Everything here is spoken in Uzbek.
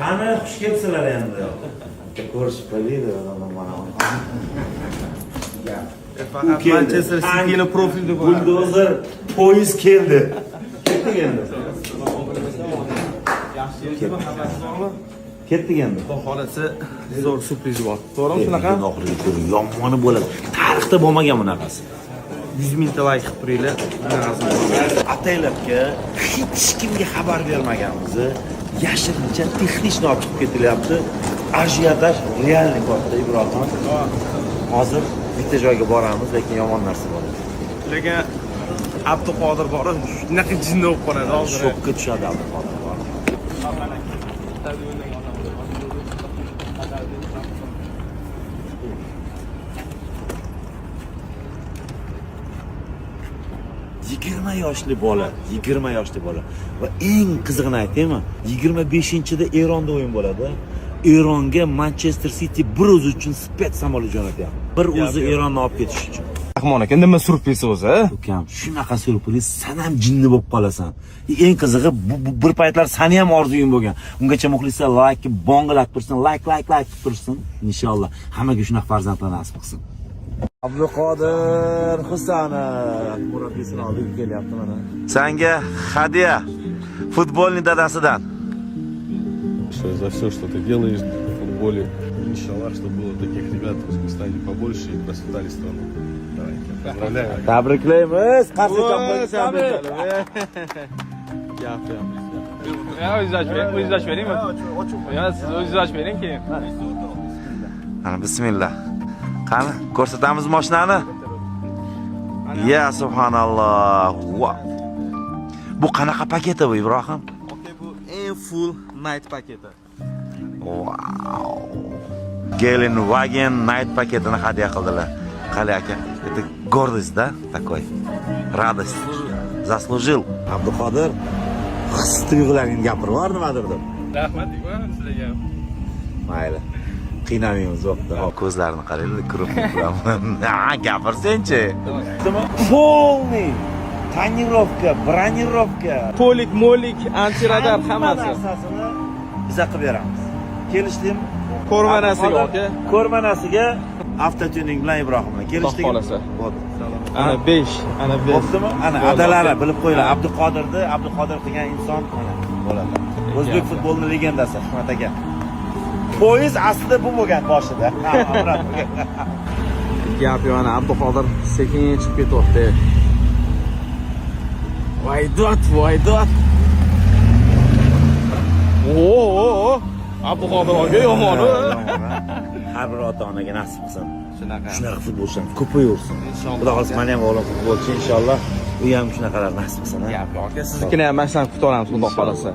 Qani, xush kelibsizlar endi. Bitta ko'rishib qo'yaylik, mana. Faqat Keldi. Manchester City'ni profilda qo'yadi. Buldozer poyezd keldi. Ketdik endi. Yaxshi yerdimi, hammasi zo'rmi? Ketdik endi. Xudo xolasa zo'r syurpriz bor. To'g'rimi shunaqa? Videoni oxiriga ko'ring, yomoni bo'ladi. Tarixda bo'lmagan bunaqasi. 100 mingta layk qilib turinglar. Bunaqasi. Ataylabga hech kimga xabar bermaganmiz. Yashirincha texnik olib chiqib ketilyapti. Ажиотаж реальный katta, Ibrohim. Hozir bitta joyga boramiz, lekin yomon narsa bo'ladi. Lekin Abduqodir borib shunaqa jinni bo'lib qoladi hozir. Shokka tushadi Abduqodir bor. 20 yoshli bola, 20 yoshli bola. Va eng qizig'ini aytaymi? 25-da Eronda o'yin bo'ladi. Eronga Manchester City bir o'zi uchun спец samolyot jo'natyapti. Bir o'zi Eronni olib ketish uchun. Rahmon aka, nima syurpriz o'zi? Ukam, shunaqa syurpriz, san ham jinni bo'lib qolasan. Eng qizig'i bu bir paytlar sani ham orzuying bo'lgan. Ungacha muxlislar layk bong'ilab tursin, layk layk layk qilib tursin. Inshaalloh hammaga shunaqa farzandlar nasib qilsin. Abduqodir Husanov murabbiyisini oldiga kelyapti mana. Sanga hadya futbolning dadasidan. За все, что ты делаешь в футболе. Иншаллах, чтобы было таких ребят в Узбекистане побольше и процветали страну. Давайте, поздравляю. Tabriklaymiz. Qarshi chopqillami? Gap yo'q. Ya o'zingiz ochib bering, o'zingiz ochib beringmi? Yo, siz o'zingiz ochib bering keyin. Mana, bismillah. Qani, ko'rsatamiz mashinani. Ya subhanalloh. Va. Bu qanaqa paketi bu, Ibrohim? Okey, bu eng full night paketi. Wow. Gelenwagen Night paketini hadya qildilar. Qali aka, это гордость, да, такой? Радость. Заслужил. Abduqodir, his tuyg'ularingni gapirib yubor nimadir deb. Rahmat deyman sizlarga. Mayli. Qiynamaymiz vaqtda. Ko'zlarini qaranglar, крупный bilan. Ha, gapirsenchi. Полный тонировка, бронировка, Polik, molik, antiradar hammasi. Narsasini biza qilib beramiz. Kelishdingmi? Ko'rmanasiga aka. Ko'rmanasiga avtotuning bilan Ibrohim bilan kelishdikmi? Xudo xohlasa. Bo'ldi. Ana 5, ana 5. Bo'ptimi? Ana adalari bilib qo'yinglar. Abduqodirni Abduqodir qilgan inson mana bo'ladi. O'zbek futbolining legendasi Hikmat aka. Poyezd aslida bu bo'lgan boshida. Ha, обрат bo'lgan. Gap yo'q, ana Abduqodir sekin chiqib ketyapti. Voy dod, voy dod. Oo, Abduqodir aka yomon. Har bir ota onaga nasib qilsin. Shunaqa. Shunaqa futbolchilar ko'payaversin. Inshaalloh. Xudo xohlasa meni ham o'g'lim futbolchi, inshaalloh. U ham shunaqalar nasib qilsin. Ha? Gap yo'q aka, siznikini ham mana shunaqa kutib olamiz, xudo xohlasa.